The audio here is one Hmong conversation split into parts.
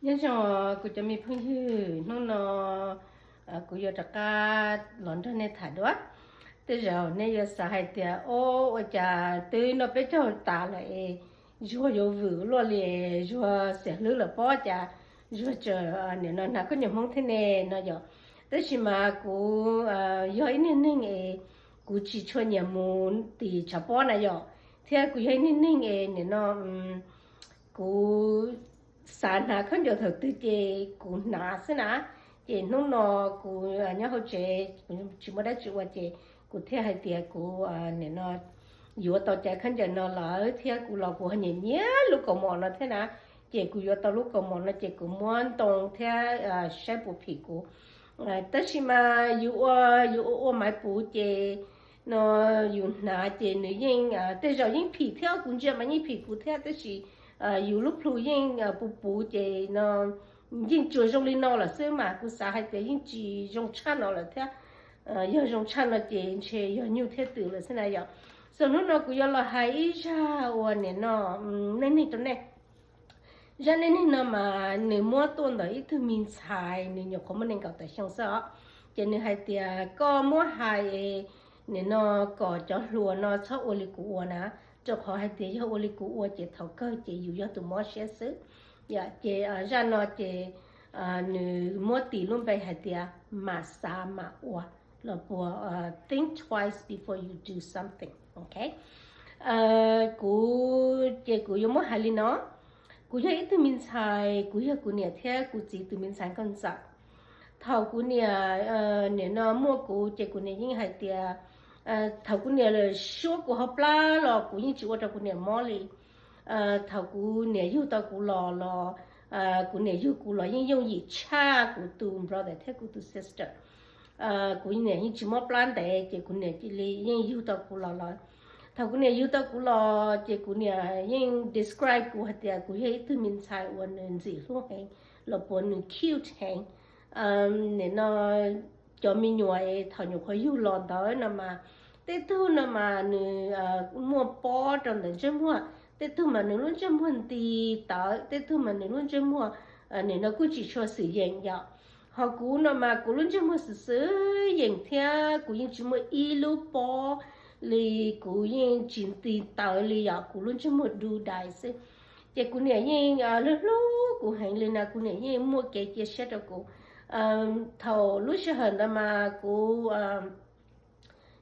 Nyob zoo kuv cov me phooj ywg, hnub no kuv yuav rov qab los nrog nej tham dua. Tej zaum nej yuav xav hais tias, o, ua cas twb noj peb caug tas lawm es Zuag yuav vwm luaj li, Zuag xiam hlwb lawm pob, cas Zuag tseem nim no hnav khaub ncaws Hmoob thiab ne no yom. Tab sis mas kuv yog ib niag neeg es kuv tsis tshua nyiam mus tim tshav pob na yom, thiab kuv yog ib niag neeg es nim no kuv xav hnav khaub ncaws thaum twg ces kuv hnav xwb na. Ces hnub no kuv nyob hauv tsev, kuv tsis muaj dab tsi ua ces kuv thiaj hais tias kuv nim no yuav tau cov khaub ncaws no lawm thiab kuv los kuv ho nyiam nyiam lub kaus mom no thiab na. Ces kuv yuav tau lub kaus mom no ces kuv muab ntoo thiab saib puas phim kuv. Tab sis mas yus ua, yus ua ua maiv puv ces no yus hnav ces nws yeej, tej zaum yeej phim thiab, kuv ntsia mas yeej phim kuv thiab, tab sis yus lub plhu yeej puv puv ces no yeej tsuas zoo li no lawm xwb mas kuv xav hais tias yeej tsis zoo tshaj no lawm thiab. Yog zoo tshaj no ces ntshe yog nyuj thiab twm lawm xwb na yom. So hnub no kuv yuav los hais ib zaj uas nim no neej neeg rau nej. Zaj neej neeg no mas nws muab tuaj ntawm ib tug me ntxhais, nws nyuam qhuav muaj nees nkaum tawm xyoo xwb os. Ces nws hais tias koj muab hais nim no kom cov hluas no txhob ua li kuv ua na, rau qhov hais tias yog ua li kuv ua ces thaum kawg ces yus yog tus mob siab xwb. Ces zaj no ces nws muab tis lub npe hais tias mam xav mam ua los puas think twice before you do something, ok. Kuv ces kuv yuav muab hais li no. Kuv yog ib tug me ntxhais, kuv yog kuv niam thiab kuv txiv tus me ntxhais nkauj ntxawm. Thaum kuv niam nim no muaj kuv ces kuv niam yeej hais tias, thaum kuv niam suab kuv hauv plab los kuv yeej tsis ua rau kuv niam mob li. Thaum kuv niam yug tau kuv los los kuv niam yug kuv los yeej yooj yim tshaj kuv tus brother thiab kuv tus sister. Kuv niam yeej tsis mob plab ntev ces kuv niam cia li yeej yug tau kuv los lawm. Thaum kuv niam yug tau kuv los ces kuv niam yeej describe kuv hais tias kuv yog ib tug me ntxhais uas nws ntxim hlub heev los puas nws cute heev. Nim no cov me nyuam thaum nyuam qhuav yug los ntawd no mas tej tug no mas nws muaj pob rau ntawm ntsej muag, tej tug mas nws lub ntsej muag nti tawv, tej tug mas nws lub ntsej muag nim no kuj tsis tshua xwm yeem yom. Ho kuv no mas kuv lub ntsej muag xwm xwm yeem thiab kuv yeej tsis muaj ib lub pob li, kuv yeej tsis nti tawv li yom, kuv lub ntsej muag du dais xwb. Ces kuv niam yeej hlub hlub kuv heev li na, kuv niam yeej muaj kev cia siab rau kuv. Thaum lub sij hawm ntawd mas kuv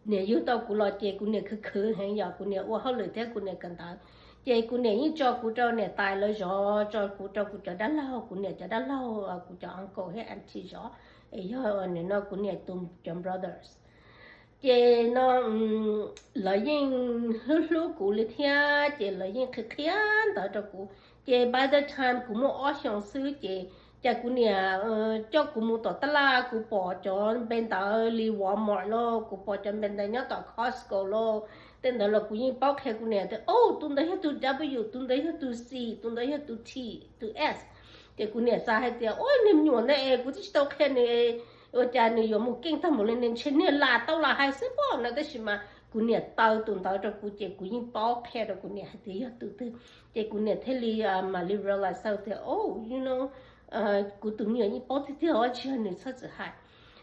niam yug tau kuv los ces kuv niam khwv khwv heev yom, kuv niam ua hauj lwm thiab kuv niam kawm ntawv. Ces kuv niam yeej tso kuv rau niam tais lawv zov, tso kuv rau kuv cov dab laug, kuv niam cov dab laug, kuv cov uncle thiab auntie zov, es yog nim no kuv niam tus cov brothers. Ces no lawv yeej hlub hlub kuv li thiab ces lawv yeej qhia qhia ntawv rau kuv. Ces by the time kuv muaj ob xyoos xwb ces cas kuv niam coj kuv mus tom taj laj, kuv pom cov npe ntawd li Walmart lauj, kuv pom cov npe ntawd nyob tom Costco lauj, tej ntawd los kuv yeej paub qhia kuv niam tias, o, tus ntawd yog tus W, tus ntawd yog tus C, tus ntawd yog tus T, tus S. Ces kuv niam xav hais tias, o, niag me nyuam ntawd es kuv twb tsis tau qhia nws, ua cas nws yuav mus keej tag npaum li, nws ntshe niag lam tau los hais xwb pob no, tab sis mas kuv niam taw tus ntawd rau kuv ces kuv yeej paub qhia rau kuv niam hais tias yog tus twg. Ces kuv niam thiaj li mam li realize tias, o, you know, kuv tus me nyuam yeej paub tiag tiag os, tsis yog nws txhob txwm hais.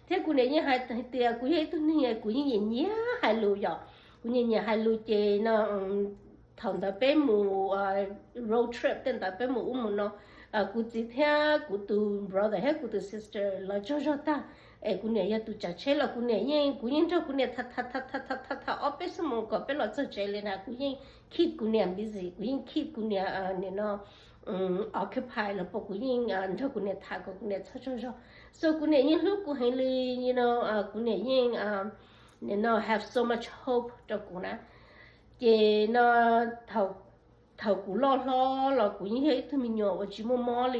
Thiab kuv niam yeej hais tias kuv yog ib tug neeg kuv yeej nyiam nyiam hais lus yom, kuv nyiam nyiam hais lus ces no thaum ntawd peb mus road trip tej ntawd peb mus ub mus no, kuv txiv thiab kuv tus brother thiab kuv tus sister lawv tsaug zog tag, es kuv niam yog tus tsav tsheb los kuv niam yeej, kuv yeej nrog kuv niam tham tham tham tham ob peb xuab moos kom peb los txog tsev li na, kuv yeej keep kuv niam busy, kuv yeej keep kuv niam nim no occupied los puas kuv yeej nrog kuv niam tham kom kuv niam txhob tsaug zog. So kuv niam yeej hlub kuv heev li, you know, kuv niam yeej nim no have so much hope rau kuv na. Ces no thaum kuv loj hlob los kuv yeej yog ib tug me nyuam uas tsis muaj mob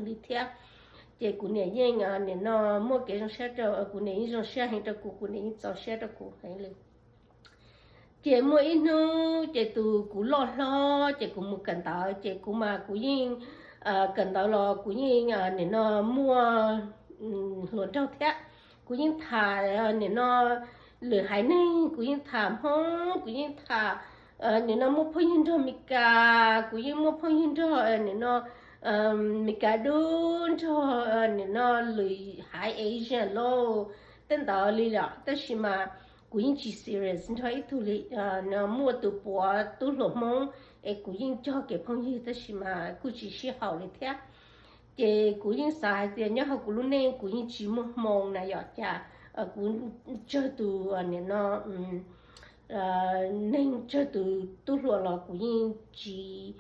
li thiab. Ces kuv niam yeej nim no muaj kev zoo siab rau kuv, niam yeej zoo siab heev rau kuv, kuv niam yeej txaus siab rau kuv heev li. Ces muaj ib hnub ces tus kuv loj hlob ces kuv mus kawm ntawv ces kuv mas kuv yeej kawm ntawv los kuv yeej nim no muaj hluas nraug thiab. Kuv yeej tham nim no lwm haiv neeg, kuv yeej tham Hmoob, kuv yeej tham nim no muaj phooj ywg nrog Meskas, kuv yeej muaj phooj ywg nrog nim no Meskas dub nrog nim no lwm haiv Asian lauj, tej ntawd li lawm, tab sis mas kuv yeej tsis serious nrog ib tug li. Muaj tus puav tub hluas Hmoob es kuv yeej cog kev phooj ywg tab sis mas kuj tsis sib haum li thiab. Ces kuv yeej xav hais tias nyob hauv kuv lub neej kuv yeej tsis muaj hmoo na yom, cas kuv tsawg tus nim no neeg tsawg tus tub hluas los kuv yeej tsis,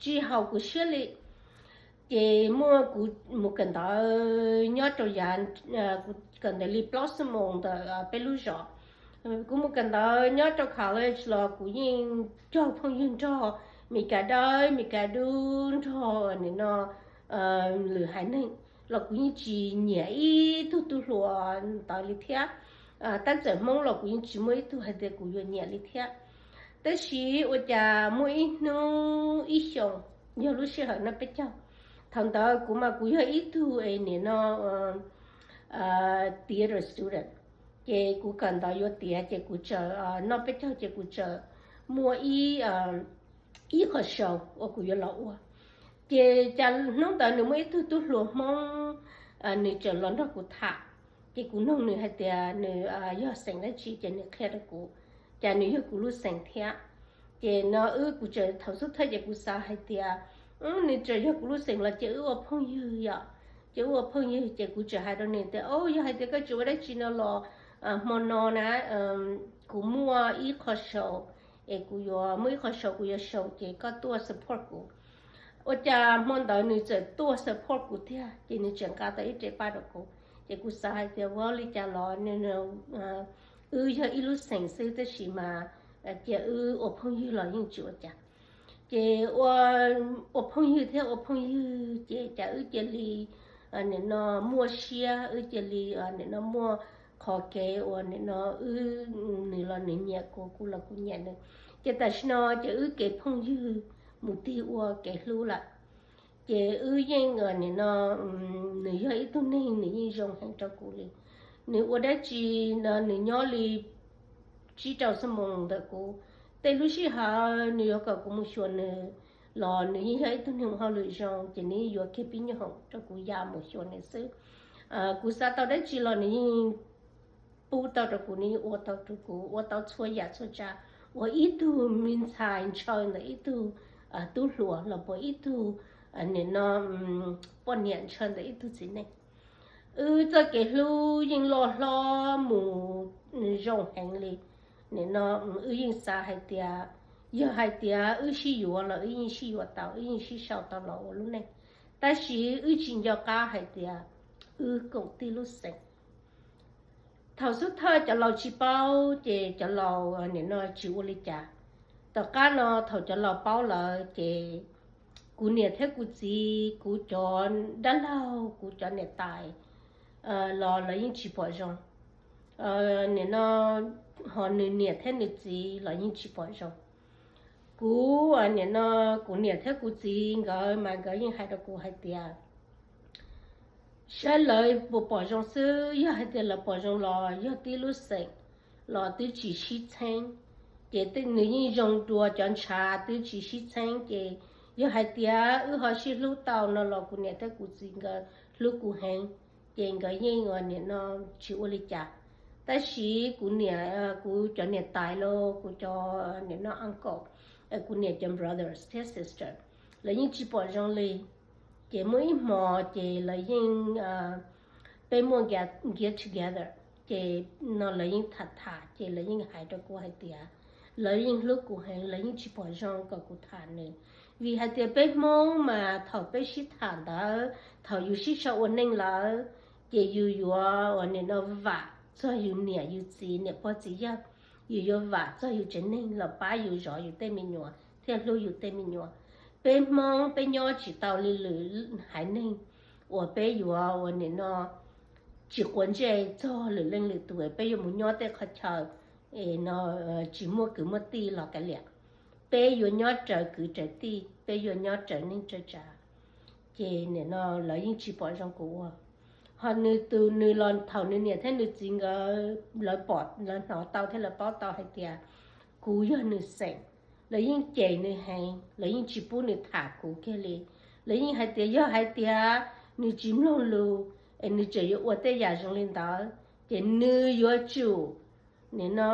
tsis haum kuv siab li. Ces muaj kuv mus kawm ntawv nyob rau yav, kuv kawm ntawv li plaub xuab moos ntawm peb lub zos. Kuv mus kawm ntawv nyob rau college los kuv yeej cog phooj ywg nrog Meskas dawb Meskas dub nrog nim no lwm haiv neeg los kuv yeej tsis nyiam ib tug tub hluas ntawd li thiab. Tab txawm Hmoob los kuv yeej tsis muaj ib tug hais tias kuv yuav nyiam li thiab. Tab sis ua cas muaj ib hnub ib xyoos, yog lub sij hawm noj peb caug, thaum ntawd kuv mas kuv yog ib tug es nim no theater student, ces kuv kawm ntawv yuav tiav ces kuv txawm noj peb caug ces kuv txawm muaj ib, ib qho show uas kuv yuav los ua. Ces cas hnub ntawd nws muaj ib tug tub hluas Hmoob, nws txawm los nrog kuv tham. Ces kuv nug nws hais tias nws yog xeem dab tsi ces nws qhia rau kuv, cas nws yog kuv lub xeem thiab. Ces no wb kuv txawm thaum xub thawj ces kuv xav hais tias nws txawm yog kuv lub xeem los ces wb ua phooj ywg yom. Ces wb ua phooj ywg ces kuv txawm hais rau nws tias, o, yog hais tias koj tsis ua dab tsi no los hmo no na, kuv muaj ib qho show, es kuv yuav muaj ib qho show kuv yuav show ces koj tuaj support kuv. Ua cas hmo ntawd nws txawm tuaj support kuv tiag, ces nws tseem nqa tau ib re paj rau kuv. Ces kuv xav hais tias, ua li cas los wb yog ib lub xeem xwb tab sis mas cia wb ua phooj ywg los yeej tsis ua cas. Ces ua phooj ywg thiab ua phooj ywg ces cas wb cia li nim no muaj siab, wb cia li nim no muaj qhov kev uas nim no wb, nws los nws nyiam kuv, kuv los kuv nyiam nws. Ces tam sim no ces wb kev phooj ywg mus tig ua kev hlub lawm. Ces wb yeej nim no, nws yog ib tug neeg nws yeej zoo heev rau kuv li. Nws ua dab tsi no nws nyob li tsib rau xuab moos ntawm kuv. Tej lub sij hawm nws yuav kom kuv mus xyuas nws los nws yeej yog ib tug neeg ua hauj lwm zoo ces nws yeej yuav kiag pib nyuag hoom rau kuv ya mus xyuas nws xwb. Kuv xav tau dab tsi los nws yeej pub tau rau kuv, nws yeej ua tau rau kuv, ua tau txhua yam txhua tsav, ua ib tug me ntxhais ntshaw ntawm ib tug tub hluas los puas ib tug nim no poj niam ntshaw ntawm ib tug txiv neej. Wb txoj kev hlub yeej loj hlob mus zoo heev li. Nim no wb yeej xav hais tias, yog hais tias wb sib yuav los wb yeej sib yuav tau, wb yeej sib sau tau los ua lub neej. Tab sis wb tsis nco qab hais tias wb koom tib lub xeem. Thaum xub thawj cov laus tsis paub ces cov laus nim no tsis ua li cas. Tom qab no thaum cov laus paub lawm ces kuv niam thiab kuv txiv, kuv cov dab laug, kuv cov niam tais los lawv yeej tsis pom zoo. Nim no ho nws niam thiab nws txiv los yeej tsis pom zoo. Kuv nim no, kuv niam thiab kuv txiv nkawd mas nkawd yeej hais rau kuv hais tias saib lawv puas pom zoo xwb, yog hais tias lawv pom zoo los yog tib lub xeem los twb tsis sib txheeb. Ces nws yeej zoo dua cov ntshav twb tsis sib txheeb, ces yog hais tias wb ho sib hlub tau no los kuv niam thiab kuv txiv nkawd hlub kuv heev, ces nkawd yeej nim no tsis ua li cas. Tab sis kuv niam, kuv cov niam tais los kuv cov nim no uncle, kuv niam cov brothers thiab sister, lawv yeej tsis pom zoo li. Ces muaj ib hmo ces lawv yeej, peb muaj get together, ces no lawv yeej tham tham ces lawv yeej hais rau kuv hais tias lawv yeej hlub kuv heev, lawv yeej tsis pom zoo kom kuv tham nws. Vim hais tias peb Hmoob mas thaum peb sib tham ntawd, thaum yus sib sau ua neej lawm, ces yus yuav uas nim no vam txog yus niam yus txiv, niam pog txiv yawg, yus yuav vam txog yus tsev neeg los pab yus zov yus tej me nyuam thiab hlub yus tej me nyuam. Peb Hmoob peb nyob tsis tau li lwm haiv neeg uas peb yuav uas nim no tsis quav ntsej txog lwm leej lwm tus, peb yuav mus nyob tej qhov chaw es no tsis muaj kwv muaj tij los kav liam. Peb yuav nyob raws kwv raws tij, peb yuav nyob raws neej raws tsav. Ces nim no lawv yeej tsis pom zoo kuv ua. Ho nws tus nws los thaum nws niam thiab nws txiv nkawd lawv pom lawv hnov tau thiab lawv paub tau hais tias kuv yog nws xeem, lawv yeej cem nws heev, lawv yeej tsis pub nws tham kuv kiag li. Lawv yeej hais tias yog hais tias nws tsis mloog lus es nws tseem yuav ua tej yam zoo li ntawd ces nws yuav tsum, nim no,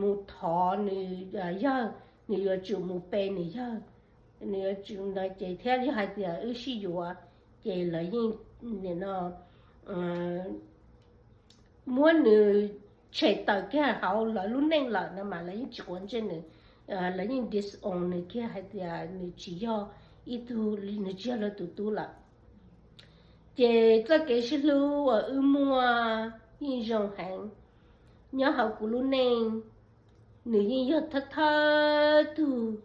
mus thov nws yawg, nws yuav tsum mus pe nws yawg, nws yuav tsum ntawd ces thiab yog hais tias wb sib yuav ces lawv yeej, nim no, muab nws tshem tawm kiag hauv lawv lub neej lawm no mas lawv yeej tsis quav ntsej nws, lawv yeej disown nws kiag hais tias nws tsis yog ib tug, nws tsis yog lawv tus tub lawm. Ces txoj kev sib hlub uas wb muaj yeej zoo heev. Nyob hauv kuv lub neej, nws yeej yog thawj thawj tug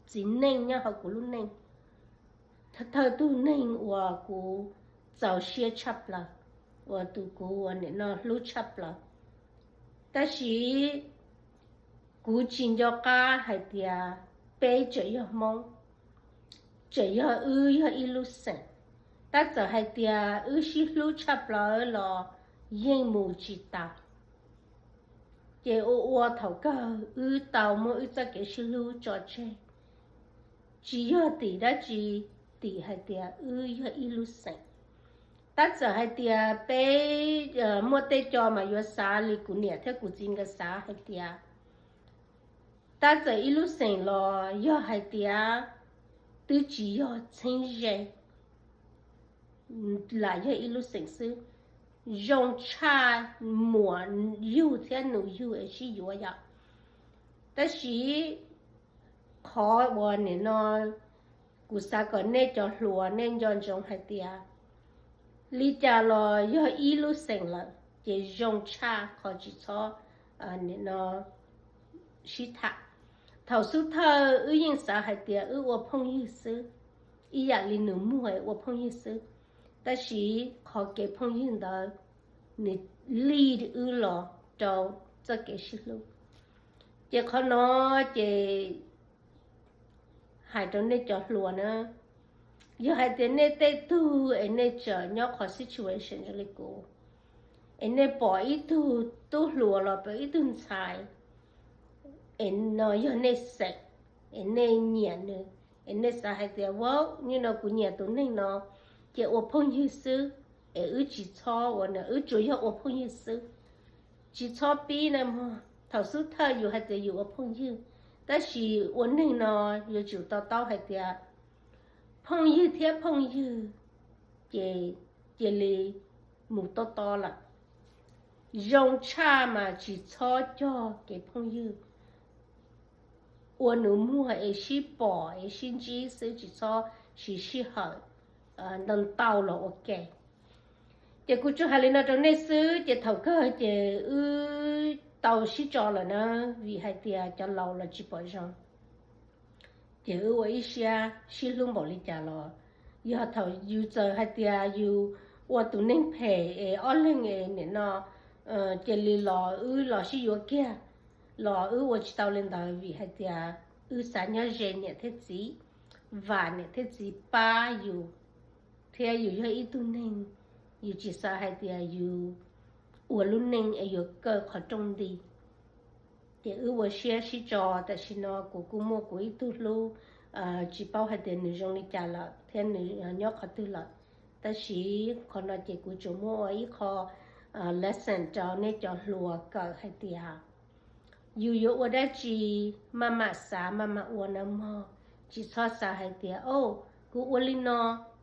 txiv neej nyob hauv kuv lub neej, thawj thawj tug neeg uas kuv txaus siab tshaj plaws, uas tus kuv uas nim no hlub tshaj plaws. Tab sis kuv tsis nco qab hais tias peb tseem yog Hmoob, tseem yog wb yog ib lub xeem. Tab txawm hais tias wb sib hlub tshaj plaws los yeej mus tsis tas. Ces ua ua thaum kawg wb tau muab wb txoj kev sib hlub tso tseg. Tsis yog tim dab tsi, tim hais tias wb yog ib lub xeem. Tab txawm hais tias peb muaj tej co mas yuav xav li kuv niam thiab kuv txiv nkawd xav hais tias tab txawm ib lub xeem los yog hais tias twb tsis yog txheeb ze, lam yog ib lub xeem xwb, zoo tshaj muam yug thiab nus yug es sib yuav yom. Tab sis qhov uas nim no kuv xav kom nej cov hluas nej nco ntsoov hais tias li cas los yog ib lub xeem lawm ces zoo tshaj qhov tsis txhob, nim no, sib tham. Thaum xub thawj wb yeej xav hais tias wb ua phooj ywg xwb, ib yam li nus muag ua phooj ywg xwb. Tab sis qhov kev phooj ywg ntawd nws lead wb los rau txoj kev sib hlub. Ces qhov no ces hais rau nej cov hluas na, yog hais tias nej tej tug es nej tseem nyob qhov situation zoo li kuv, es nej pom ib tug tub hluas los pom ib tug ntxhais es no yog nej xeem, es nej nyiam nws, es nej xav hais tias, wow, nim no kuv nyiam tus neeg no, ces ua phooj ywg xwb, es wb tsis txhob ua na, wb tsuas yog ua phooj ywg xwb. Tsis txhob pib na mog. Thaum xub thawj yus hais tias yus ua phooj ywg, tab sis ua neeg no yuav tsum to taub hais tias phooj ywg thiab phooj ywg ces cia li mus tob tob lawm. Zoo tshaj mas tsis txhob cog kev phooj ywg ua nus muag es sib pom es sib ntsib xwb, tsis txhob siv sij hawm ntau ntau los ua ke. Ces kuv tsuas hais li no rau nej xwb, ces thaum kawg ces wb tau sib tso lawm na, vim hais tias cov laus los tsis pom zoo. Ces wb ua ib siab sib hlub npaum li cas los, yog thaum yus txawm hais tias yus ua tus neeg phem es ob leeg es nim no cia li los wb los sib yuav kiag, los wb ua tsis tau li ntawd vim hais tias wb xav nyob ze niam thiab txiv, vam niam thiab txiv pab yus, thiab yus yog ib tug neeg, yus tsis xav hais tias yus ua lub neej es yuav kaw qhov rooj nti. Ces wb ua siab sib tso, tam sim no kuv kuj muaj kuv ib tug hlub, tsis paub hais tias nws zoo li cas lawm thiab nws nyob qhov twg lawm. Tab sis qhov no ces kuv tsuas muab ua ib qho lesson rau nej cov hluas kawm hais tias yus yuav ua dab tsi maj mam xav maj mam ua na mog. Tsis txhob xav hais tias, o, kuv ua li no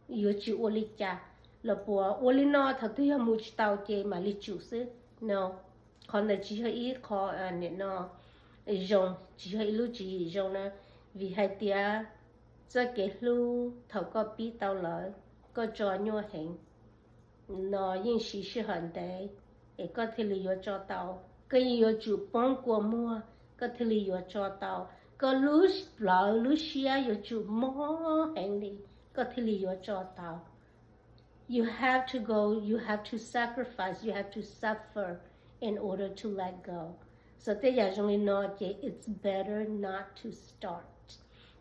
yuav tsis ua li cas, los puas ua li no thaum twg yog mus tsis tau ces mam li tsum xwb no. Qhov ntawd tsis yog ib qho, nim no, zoo, tsis yog ib lub tswv yim zoo na. Vim hais tias txoj kev hlub thaum koj pib tau lawm, koj tso nyuaj heev, no yeej siv sij hawm ntev es koj thiaj li yuav tso tau. Koj yeej yuav tsum poob kua muag koj thiaj li yuav tso tau. Koj lub plawv lub siab yuav tsum mob heev li koj thiaj li yuav tso tau. You have to go, you have to sacrifice, you have to suffer in order to let go. So tej yam zoo li no ces it's better not to start.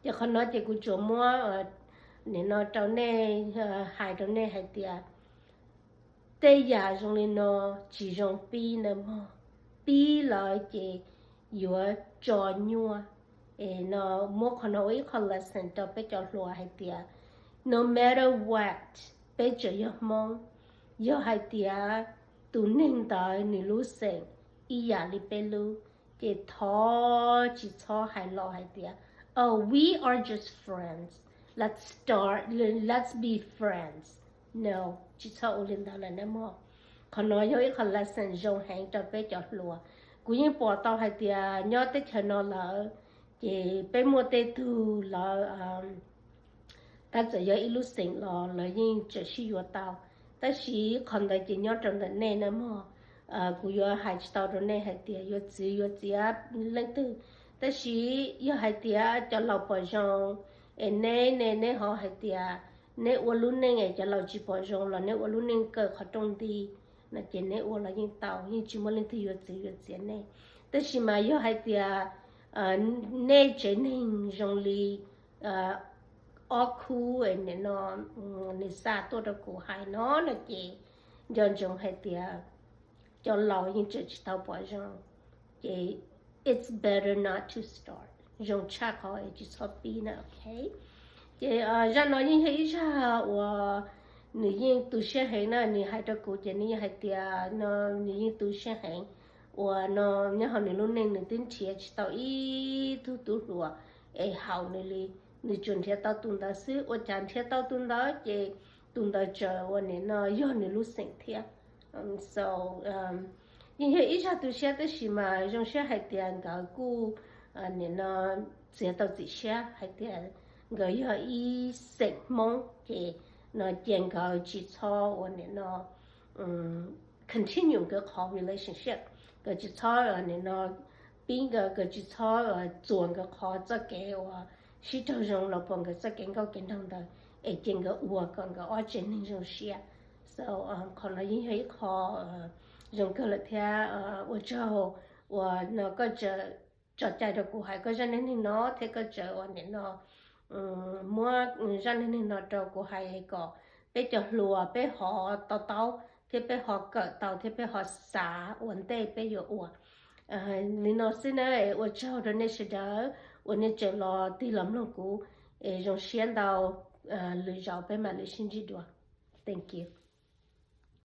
Ces qhov no ces kuv tsuas muab, nim no rau nej, hais rau nej hais tias tej yam zoo li no tsis zoo pib na mog. Pib lawm ces yuav tso nyuaj. Es no muab qhov no ua ib qho lesson rau peb cov hluas hais tias No matter what, peb tseem yog Hmoob. Yog hais tias tus neeg ntawd nws lub xeem ib yam li peb lub, ces thov tsis txhob hais los hais tias, oh, we are just friends, let's start, let's be friends. No, tsis txhob ua li ntawd lawm nawb mog. Qhov no yog ib qho lesson zoo heev rau peb cov hluas. Kuv yeej pom tau hais tias nyob teb chaws no lawm, ces peb muaj tej tug lawv tab txawm yog ib lub xeem los lawv yeej tseem sib yuav tau. Tab sis qhov ntawd ces nyob rau ntawm nej nawb mog. Kuv yuav hais tsis tau rau nej hais tias yuav txwv yuav txiav leej twg, tab sis yog hais tias cov laus pom zoo es neb ne, neb ho hais tias neb ua lub neej es cov laus tsis pom zoo los neb ua lub neej kaw qhov rooj nti, no ces neb ua los yeej tau, yeej tsis muaj leej twg yuav txwv yuav txiav nej. Tab sis mas yog hais tias nej tsev neeg zoo li ob khub nim no nws xa tuaj rau kuv hais no no ces nco ntsoov hais tias cov laus yeej tseem tsis tau pom zoo, ces it's better not to start, zoo tshaj qhov es tsis txhob pib na, ok. Ces zaj no yeej yog ib zaj uas nws yeej tu siab heev na, nws hais rau kuv ces nws yeej hais tias no nws yeej tu siab heev uas no nyob hauv nws lub neej nws twb nrhiav tsis tau ib tug tub hluas es haum nws li, nws tsuas nrhiav tau tus ntawd xwb, ua cas nrhiav tau tus ntawd ces tus ntawd tseem uas nim no yog nws lub xeem thiab. So yeej yog ib zaj tu siab tab sis mas zoo siab hais tias nkawd kuj nim no txiav tau txim siab hais tias nkawd yog ib xeem Hmoob ces no cia nkawd tsis txhob uas nim no continue nkawd qhov relationship, nkawd tsis txhob nim no pib nkawd, nkawd tsis txhob txuas nkawd qhov txoj kev uas sib raug zoo los pom nkawd txoj kev nkauj kev nraug ntawd es ces nkawd ua kom nkawd ob tsev neeg zoo siab. So qhov no yeej yog ib qho zoo kawg lawm thiab ua tsaug uas no koj tso cai rau kuv hais koj zaj neej neeg no thiab koj tseem uas nim no muab zaj neej neeg no rau kuv hais kom peb cov hluas peb ho to taub thiab peb ho kawm tau thiab peb ho xav ua ntej peb yuav ua. Li no xwb na, ua tsaug rau nej sawv daws uas nej tseem los tig los mloog kuv, es zoo siab ntau, lwm zaus peb mam li sib ntsib dua. Thank you.